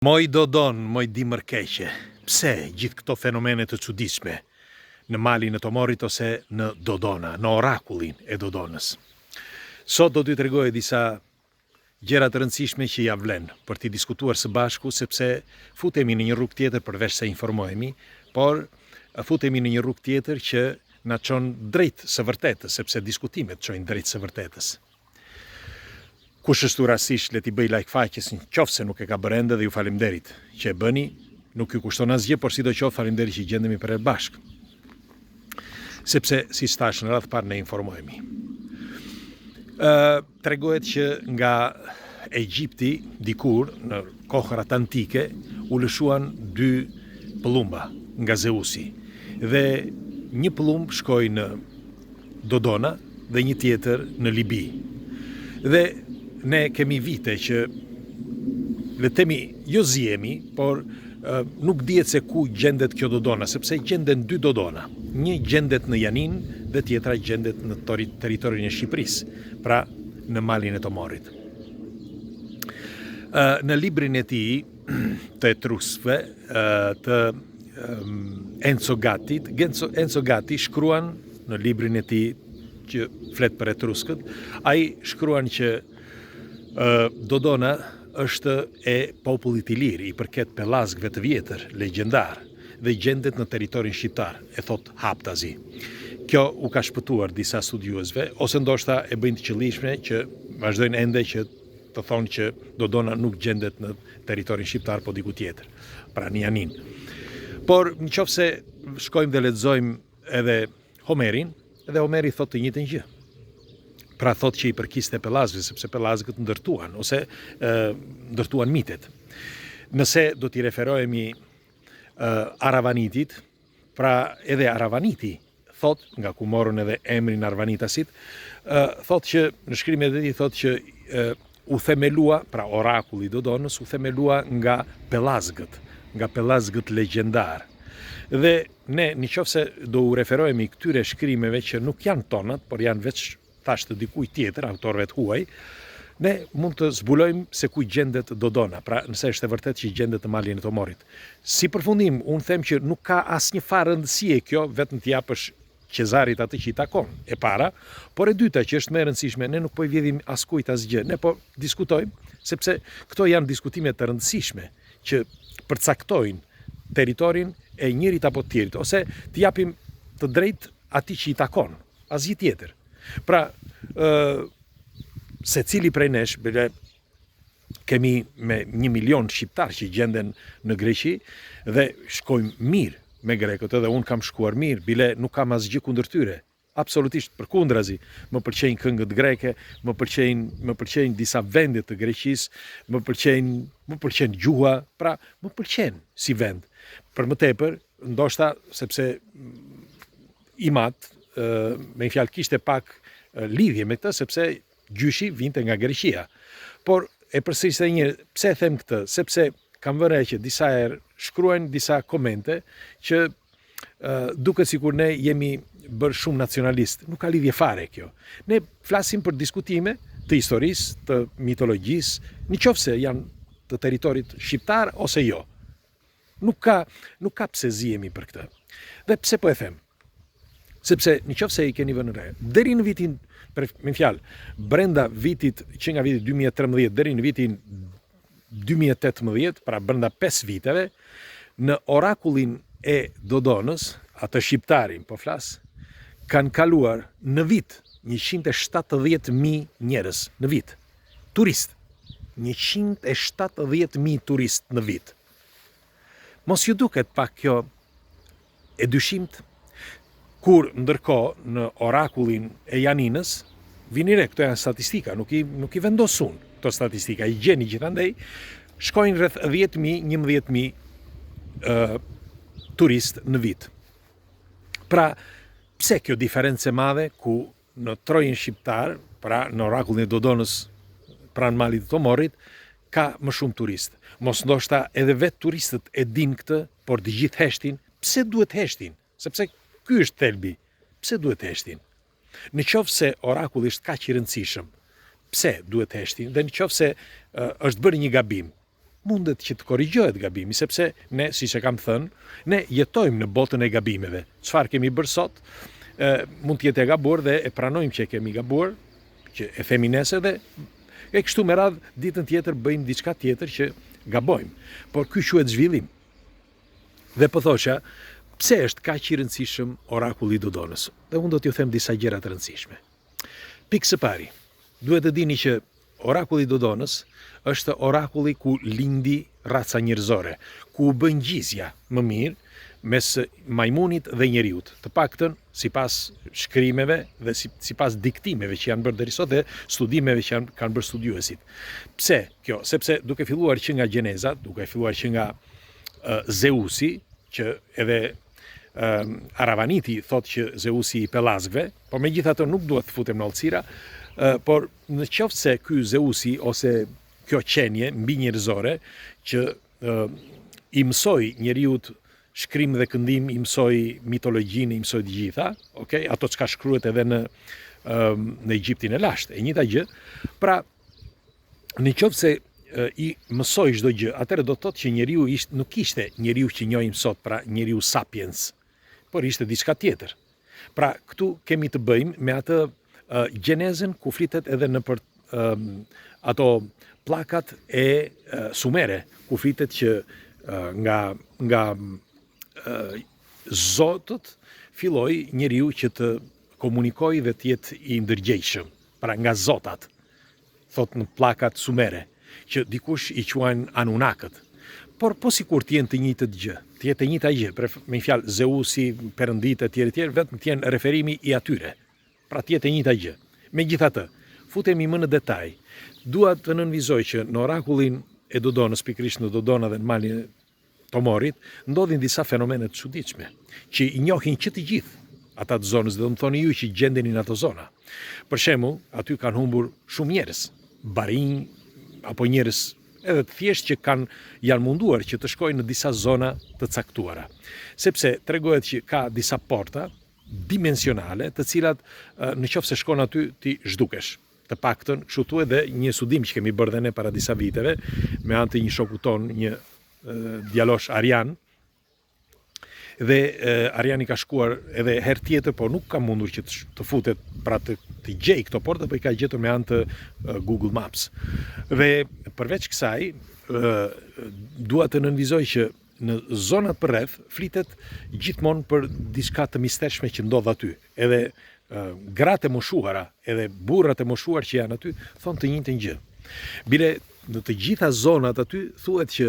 Moj Dodonë, moj dimërkeqe, pse gjithë këto fenomene të çuditshme në malin e Tomorrit ose në Dodona, në orakullin e Dodonës? Sot do t'ju tregoj disa gjëra të rëndësishme që ia vlen për t'i diskutuar së bashku sepse futemi në një rrugë tjetër përveç se informohemi, por futemi në një rrugë tjetër që na çon drejt së vërtetës, sepse diskutimet çojnë drejt së vërtetës. Kush është rastësisht le t'i bëjë like faqes në qoftë se nuk e ka bërë ende dhe ju faleminderit që e bëni, nuk ju kushton asgjë, por sidoqoftë faleminderit që gjendemi përherë bashkë. Sepse siç thashë në radhë të parë ne informohemi. Ë tregohet që nga Egjipti dikur në kohërat antike u lëshuan dy pëllumba nga Zeusi dhe një pëllumb shkoi në Dodona dhe një tjetër në Libi. Dhe ne kemi vite që le të themi jo zihemi, por nuk dihet se ku gjendet kjo Dodona, sepse gjenden dy Dodona. Një gjendet në Janinë dhe tjetra gjendet në territorin e Shqipërisë, pra në malin e Tomorrit. Në librin e tij të Etruskëve, të Enzo Gattit, Enzo Gatti shkruan në librin e tij që flet për etruskët, ai shkruan që Dodona është e popullit ilir, i përket pellazgëve të vjetër, legjendar, dhe gjendet në territorin shqiptar, e thotë haptazi. Kjo u ka shpëtuar disa studiuesve, ose ndoshta e bëjnë të qëllimshme që vazhdojnë ende që të thonë që Dodona nuk gjendet në territorin shqiptar, po diku tjetër, pra në Janinë. Por në qoftë se shkojmë dhe lexojmë edhe Homerin, edhe Homeri thotë të njëjtën gjë. Pra thotë që i përkiste pellazgëve, sepse pellazgët ndërtuan ose e, ndërtuan mitet. Nëse do t'i referohemi Aravanitit, pra edhe Aravaniti thotë, nga ku morën edhe emrin Arvanitasit, thotë që në shkrimet e tij thotë që u themelua, pra orakulli i Dodonës u themelua nga pellazgët, nga pellazgët legjendar. Dhe ne në qoftë se do u referohemi këtyre shkrimeve që nuk janë tonat, por janë veç thashë të dikujt tjetër, autorëve të huaj, ne mund të zbulojmë se ku gjendet Dodona, pra nëse është e vërtetë që gjendet në malin e Tomorit. Si përfundim, unë them që nuk ka asnjë farë rëndësie kjo, vetëm t'i japësh Qezarit atë që i takon, e para, por e dyta që është më e rëndësishme, ne nuk po i vjedhim askujt asgjë, ne po diskutojmë, sepse këto janë diskutime të rëndësishme që përcaktojnë territorin e njërit apo tjetrit, ose t'i japim të drejtë atij që i takon, asgjë tjetër. Pra, ë secili prej nesh, bile kemi me një milion shqiptar që gjenden në Greqi dhe shkojmë mirë me grekët, edhe unë kam shkuar mirë, bile nuk kam asgjë kundër tyre. Absolutisht përkundrazi, më pëlqejnë këngët greke, më pëlqejnë, më pëlqejnë disa vende të Greqisë, më pëlqejnë, më pëlqen gjuha, pra më pëlqen si vend. Për më tepër, ndoshta sepse im atë, me një fjalë kishte pak lidhje me këtë, sepse gjyshi vinte nga Greqia. Por e përsëris edhe një herë, pse e them këtë? Sepse kam vënë re që disa herë shkruajnë disa komente që duket sikur ne jemi bërë shumë nacionalist. Nuk ka lidhje fare kjo. Ne flasim për diskutime të historisë, të mitologjisë, në qoftë se janë të territorit shqiptar ose jo. Nuk ka, nuk ka pse zihemi për këtë. Dhe pse po e them? Sepse në qoftë se i keni vënë re, deri në vitin, për, me fjalë, brenda vitit që nga viti 2013 deri në vitin 2018, pra brenda 5 viteve, në orakullin e Dodonës, atë shqiptarin po flas, kanë kaluar në vit 170.000 njerëz në vit. Turistë. 170.000 turistë në vit. Mos ju duket pak kjo e dyshimtë? Kur ndërkohë në orakullin e Janinës, vini re, këto janë statistika, nuk i, nuk i vendos unë këto statistika, i gjeni gjithandej, shkojnë rreth 10.000, 11.000 turistë në vit. Pra, pse kjo diferencë e madhe ku në trojen shqiptar, pra në orakullin e Dodonës pranë malit të Tomorrit, ka më shumë turistë. Mos ndoshta edhe vetë turistët e dinë këtë, por të gjithë heshtin. Pse duhet heshtin? Sepse ky është thelbi. Pse duhet heshtin? Në qoftë se orakulli është kaq i rëndësishëm, pse duhet heshtin? Dhe në qoftë se është bërë një gabim, Mundet që të korrigjohet gabimi, sepse ne, siç e kam thënë, ne jetojmë në botën e gabimeve. Çfarë kemi bërë sot, e, mund të jetë e gabuar dhe e pranojmë që e kemi gabuar, që e themi nesër dhe e kështu me radhë ditën tjetër bëjmë diçka tjetër që gabojmë. Por ky quhet zhvillim. Dhe po thosha, pse është kaq i rëndësishëm orakulli i Dodonës? Dhe unë do t'ju them disa gjëra të rëndësishme. Pikë së pari, duhet të dini që orakulli i Dodonës është orakulli ku lindi raca njerëzore, ku u bë ngjizja më mirë mes majmunit dhe njeriut, të paktën sipas shkrimeve dhe sipas diktimeve që janë bërë deri sot dhe studimeve që janë kanë bërë studiuesit. Pse kjo? Sepse duke filluar që nga Gjeneza, duke filluar që nga Zeusi, që edhe Aravaniti thotë që Zeusi i Pellazgëve, por megjithatë nuk duhet të futem në hollësira, por në qoftë se ky Zeusi ose kjo qenie mbinjerëzore që i mësoi njeriut shkrim dhe këndim, i mësoi mitologjinë, i mësoi të gjitha, okay, ato çka shkruhet edhe në në Egjiptin e lashtë, e njëjta gjë. Pra, në qoftë se i mësoi çdo gjë, atëherë do të thotë që njeriu ishte nuk ishte njeriu që njohim sot, pra njeriu sapiens, por ishte diçka tjetër. Pra, këtu kemi të bëjmë me atë uh, gjenezën ku flitet edhe nëpër um, ato pllakat e uh, sumere, ku flitet që uh, nga nga uh, zotët filloi njeriu që të komunikojë dhe të jetë i ndërgjegjshëm, pra nga zotat. thotë në pllakat sumere, që dikush i quan Anunakët. Por po sikur të jenë të njëjtët gjë, të jetë e njëjta gjë, për me një fjalë Zeusi, perënditë etj etj, vetëm të jenë referimi i atyre. Pra të jetë e njëjta gjë. Megjithatë, futemi më në detaj. Dua të nënvizoj që në orakullin e Dodonës, pikërisht në Dodona dhe në malin Tomorit, ndodhin disa fenomene të çuditshme, që i njohin që të gjithë ata të zonës dhe do më thoni ju që gjendeni në ato zona. Për shembull, aty kanë humbur shumë njerëz, barinj apo njerëz edhe të thjeshtë që kanë janë munduar që të shkojnë në disa zona të caktuara. Sepse tregohet që ka disa porta dimensionale, të cilat në qoftë se shkon aty ti zhdukesh. Të paktën, kështu thuhet dhe një studim që kemi bërë dhe ne para disa viteve, me anë të një shoku tonë, një djalosh Arjan, dhe Arjani ka shkuar edhe herë tjetër, por nuk ka mundur që të futet, pra të, të gjejë këto porta, por i ka gjetur me anë të Google Maps. Dhe përveç kësaj, dua të nënvizoj që në zonat përreth flitet gjithmonë për diçka të mistershme që ndodh aty. Edhe gratë e moshuara, edhe burrat e moshuar që janë aty, thonë të njëjtën gjë. Bile në të gjitha zonat aty thuhet që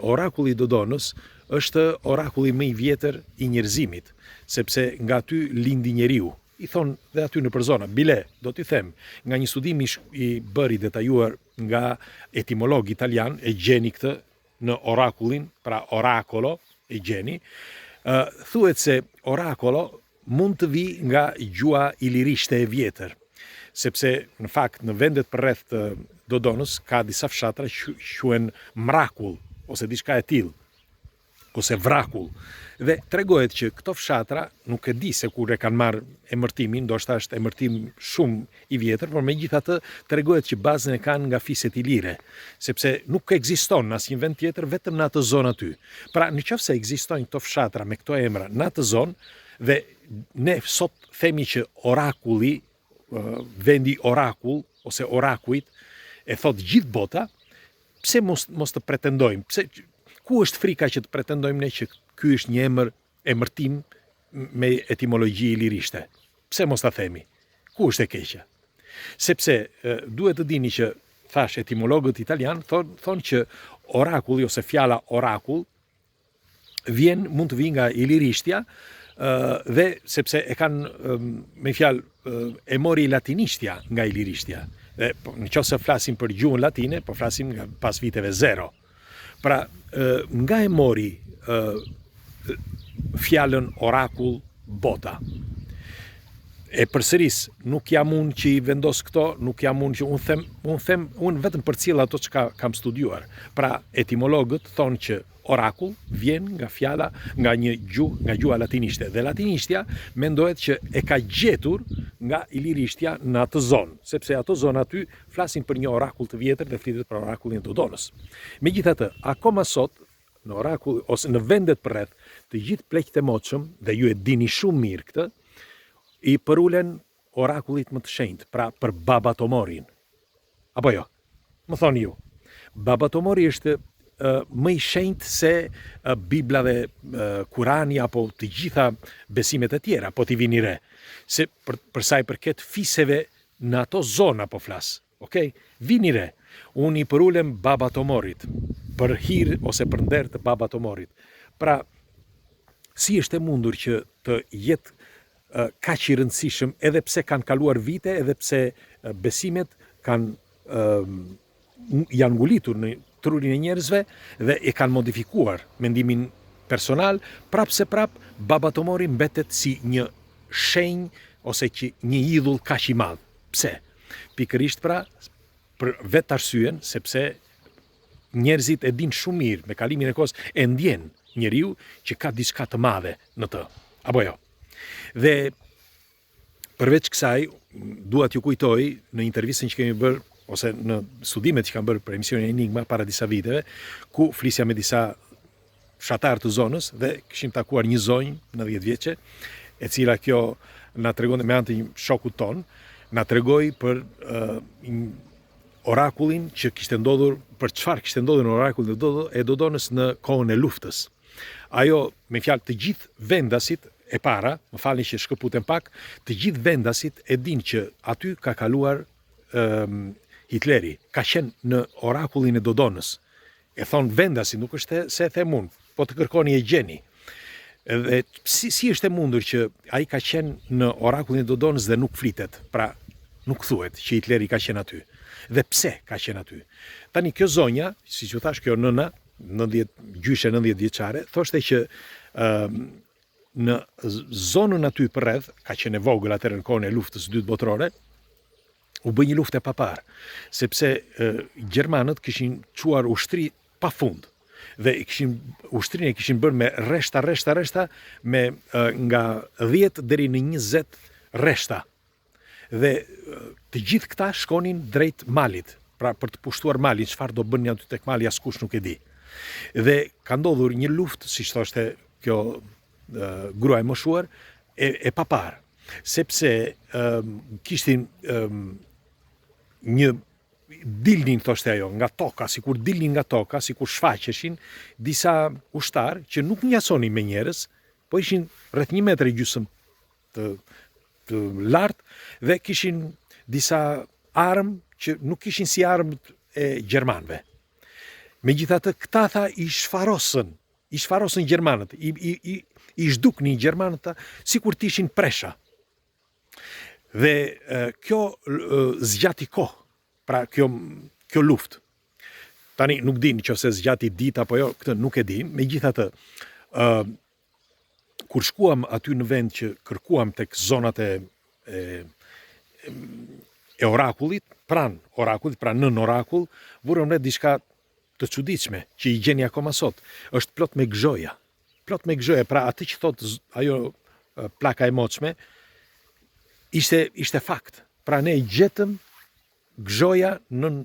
orakulli i Dodonës është orakulli më i vjetër i njerëzimit, sepse nga aty lindi njeriu. I thonë dhe aty nëpër zona. Bile, do t'i them, nga një studim i, i bërë i detajuar nga etimolog italian, e gjeni këtë në orakullin, pra orakolo, e gjeni, thuhet se orakolo mund të vijë nga gjuha ilirishte e vjetër, sepse në fakt në vendet përreth të Dodonës ka disa fshatra që quhen Mrakull ose diçka e tillë ose Vrakull. Dhe tregohet që këto fshatra nuk e di se kur e kanë marrë emërtimin, ndoshta është emërtim shumë i vjetër, por megjithatë tregohet që bazën e kanë nga fiset ilire, sepse nuk ekziston në asnjë vend tjetër vetëm në atë zonë aty. Pra, në qoftë se ekzistojnë këto fshatra me këto emra në atë zonë dhe ne sot themi që orakulli, vendi orakull ose orakujt e thotë gjithë bota, pse mos mos të pretendojmë? Pse ku është frika që të pretendojmë ne që ky është një emër emërtim me etimologji ilirishte? Pse mos ta themi? Ku është e keqja? Sepse duhet të dini që thashë etimologët italianë thonë thonë që orakulli ose fjala orakull vjen mund të vijë nga ilirishtja dhe sepse e kanë me fjalë e mori latinishtja nga ilirishtja. Dhe po, në qoftë se flasim për gjuhën latine, po flasim nga pas viteve zero. Pra, nga e mori fjalën orakull bota. E përsëris, nuk jam unë që i vendos këto, nuk jam unë që unë them, unë them, unë vetëm përcjell ato çka kam studiuar. Pra, etimologët thonë që orakull vjen nga fjala, nga një gjuhë, nga gjuha latinishte. Dhe latinishtja mendohet që e ka gjetur nga ilirishtja në atë zonë, sepse ato zona aty flasin për një orakull të vjetër dhe flitet për orakullin e Dodonës. Megjithatë, akoma sot në orakull ose në vendet përreth, të gjithë pleqtë e moçëm dhe ju e dini shumë mirë këtë, i përulen orakullit më të shenjtë, pra për Baba Tomorin. Apo jo? Më thoni ju. Baba Tomori është më i shenjtë se Bibla dhe Kurani apo të gjitha besimet e tjera, po t'i vini re. Se për, për sa i përket fiseve në ato zona po flas. Ok? Vini re. Unë i përulem Baba Tomorit, për hir ose për nder të Baba Tomorit. Pra, si është e mundur që të jetë kaq i rëndësishëm edhe pse kanë kaluar vite, edhe pse besimet kanë janë ngulitur në trurin e njerëzve dhe e kanë modifikuar mendimin personal, prapë se prapë Baba Tomori mbetet si një shenjë ose që një idhull kaq i madh. Pse? Pikërisht pra për vetë arsyen sepse njerëzit e dinë shumë mirë me kalimin e kohës e ndjen njeriu që ka diçka të madhe në të. Apo jo? Dhe përveç kësaj, dua t'ju kujtoj në intervistën që kemi bërë ose në studimet që kam bërë për emisionin Enigma para disa viteve, ku flisja me disa fshatarë të zonës dhe kishim takuar një zonjë 90 vjeçe, e cila kjo na tregonte me anë të një shokut tonë, na tregoi për uh, orakullin që kishte ndodhur, për çfarë kishte ndodhur në orakullin e Dodonës në kohën e luftës. Ajo, me fjalë të gjithë vendasit e para, më falni që shkëputem pak, të gjithë vendasit e dinë që aty ka kaluar um, Hitleri, ka qenë në orakullin e Dodonës. E thonë vendasit, nuk është se e them unë, po të kërkoni e gjeni. Dhe si, si është e mundur që ai ka qenë në orakullin e Dodonës dhe nuk flitet, pra nuk thuhet që Hitleri ka qenë aty. Dhe pse ka qenë aty? Tani kjo zonja, siç ju thashë kjo nëna, 90 gjyshe 90 vjeçare, thoshte që ë në zonën aty përreth, ka qenë e vogël atëherë në kohën e luftës së dytë botërore, u bë një luftë e paparë, sepse e, gjermanët kishin çuar ushtri pa fund dhe i kishin ushtrinë e kishin bërë me rreshta rreshta rreshta me e, nga 10 deri në 20 rreshta Dhe të gjithë këta shkonin drejt malit, pra për të pushtuar malin, çfarë do bënin aty tek mali askush nuk e di. Dhe ka ndodhur një luftë, siç thoshte kjo grua e moshuar, e, e paparë, sepse kishin një dilnin, thoshte ajo, nga toka, sikur dilnin nga toka, sikur shfaqeshin disa ushtarë që nuk ngjasonin me njerëz, po ishin rreth një metër e gjysmë të të lartë dhe kishin disa armë që nuk ishin si armët e gjermanëve. Megjithatë, këta tha i shfarosën, i shfarosën gjermanët, i, i, i, i zhduknin gjermanët, sikur të ishin presha. Dhe kjo zgjati kohë, pra kjo, kjo luftë. Tani nuk di në qoftë se zgjati ditë apo jo, këtë nuk e di, megjithatë, ë kur shkuam aty në vend që kërkuam tek zonat e e, e orakullit, pranë orakullit, pra nën orakull, vurëm re diçka të çuditshme që i gjeni akoma sot. Është plot me gëzhoja. Plot me gëzhoja, pra atë që thotë ajo plaka e moçme ishte ishte fakt. Pra ne gjetëm Gëzhoja nën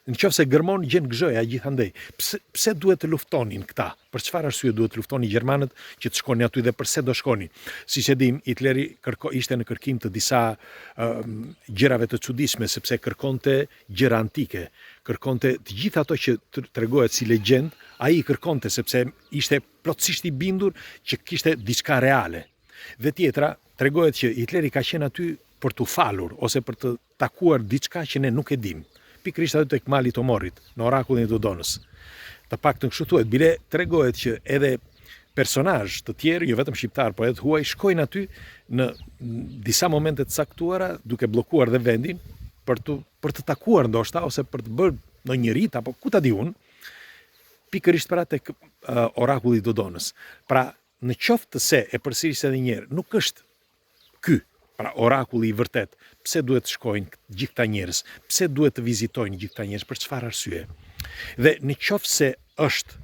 në qoftë se gërmon gjen gëzhoja gjithandej. Pse pse duhet të luftonin këta? Për çfarë arsye duhet të luftonin gjermanët që të shkonin aty dhe përse do shkonin? Siç e dimë, Hitleri kërko ishte në kërkim të disa uh, gjërave të çuditshme sepse kërkonte gjëra antike, kërkonte të gjitha ato që tregohet si legjendë, ai i kërkonte sepse ishte plotësisht i bindur që kishte diçka reale. Dhe tjetra, tregohet që Hitleri ka qenë aty për t'u falur ose për të takuar diçka që ne nuk e dimë, pikërisht aty tek mali i Tomorrit, në orakullin e Dodonës. Të paktën kështu thuhet, bile tregohet që edhe personazhe të tjerë, jo vetëm shqiptarë, por edhe të huaj, shkojnë aty në disa momente të caktuara duke bllokuar dhe vendin për të për të takuar ndoshta ose për të bërë ndonjë rit apo ku ta di unë, pikërisht pra tek uh, orakulli i Dodonës. Pra, në qoftë se e përsëris edhe një herë, nuk është Ky, pra orakulli i vërtetë, pse duhet të shkojnë gjithë këta njerëz, pse duhet të vizitojnë gjithë këta njerëz, për çfarë arsye? Dhe në qoftë se është,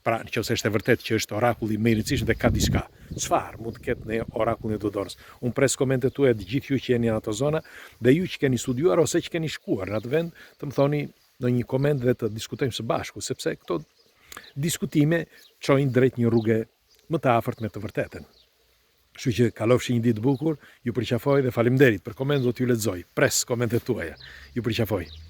Pra, në qoftë se është e vërtetë që është orakulli më i rëndësishëm dhe ka diçka. Çfarë mund të ketë në orakullin e Dodonës? Unë pres komentet tuaja të gjithë ju që jeni në ato zona dhe ju që keni studiuar ose që keni shkuar në atë vend, të më thoni në një koment dhe të diskutojmë së bashku, sepse këto diskutime çojnë drejt një rruge më të afërt me të vërtetën. Kështu që kalofshi një ditë të bukur, ju përqafoj dhe faleminderit për komentet do t'ju lexoj. Pres komentet tuaja. Ju përqafoj.